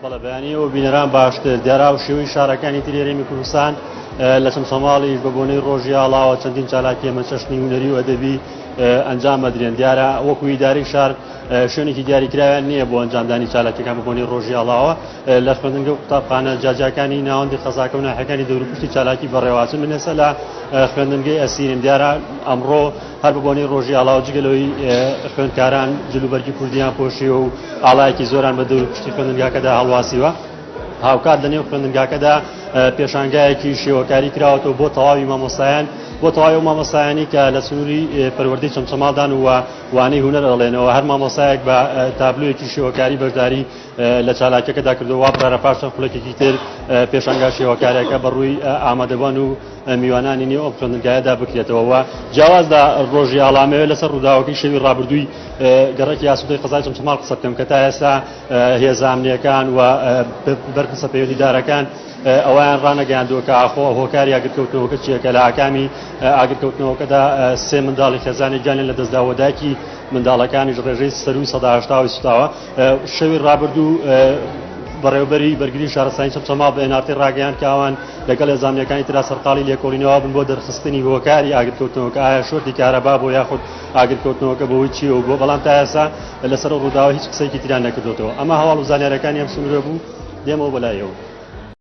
بەڵێ بەیانی ئەو بینەران باشتر دیارە هاوشێوەی شارەکانی تری هەرێمی کوردستان لە چەمچەماڵیش بە بۆنەی ڕۆژی ئاڵاوە چەندین چالاکی هەمەچەشنی هونەری و ئەدەبی ئەنجام ئەدرێن. دیارە وەکو ئیدارەی شار شوێنێکی دیاریکراویان نییە بۆ ئەنجامدانی چالاکیەکان بە بۆنەی ڕۆژی ئاڵاوە لە خوێندنگە و قوتابخانە جیاجیاکانی ناوەندی قەزاکە و ناحیەکانی دەوروپشتی چالاکی بەڕێوەچن. من ئێستا لە خوێندنگەی ئەسیرم. دیارە ئەمڕۆ هەر بە بۆنەی ڕۆژی ئاڵاوە جگە لەوەی خوێندکاران جلوبەرگی کوردیان پۆشیوە و ئاڵایەکی زۆران بە دەوروپشتی خوێندنگاکەدا هەڵواسیوە. هاوکات لە نێو خوێندنگاکەدا پێشانگایەکی شێوەکاری کراوەتەوە بۆ تەواوی مامۆستایان بۆ تەواوی ئەو مامۆستایانی کە لە سنووری پەروەردەی چەمچەماڵدان و وانەی هونەر ئەڵێنەوە. هەر مامۆستایەک بە تابلۆیەکی شێوەکاری بەشداری لە چالاکیەکەدا کردووە. وا بڕیارە پاش چەند خولەکێکی تر پێشانگا شێوەکاریەکە بە ڕووی ئامادەبوان و میوانانی نێو ئەو خوێندنگایەدا بکرێتەوە و جیاواز لە ڕۆژی ئاڵامەوێ لەسەر ڕووداوەکەی شەوی ڕابردووی گەڕەکی ئاسوودەی قەزای چەمچەماڵ قسە بکەم کە تا ئێستا هێزە ئەمنییەکان و بەرپرسە پەیوەندیدارەکان ئەوەیان ڕانەگەیاندووە کە ئاخۆ هۆکاری ئاگرکەوتنەوەکە چییە کە لە ئاکامی ئاگرکەوتنەوەکەدا سێ منداڵی خێزانی گیانیان لەدەستدا و دایکی منداڵەکانیش ڕێژەی سەرووی 180 سوتاوە. شەوی ڕابردوو بەڕێوبەری بەرگری شارستانی چەمچەماڵ بە ئێن ئاڕ تی ڕاگەیاند کە ئەوان لەگەڵ هێزە ئەمنییەکانی ترا سەرقاڵی لێکۆڵینەوە بن بۆ دەرخستنی هۆکاری ئاگرکەوتنەوەکە ئایا شۆرتی کارەبا بۆ یاخود ئاگرکەوتنەوەکە بەهۆی چیەوە بووە، بەڵام تا ئێستا لەسەر ئەو ڕووداوە هیچ قسەیەکی تریان نەکردۆتەوە. ئەمە هەواڵ و زانیاریەکانی ئەم سنوورە بوو، دێمەوە بۆ لای ئێوە.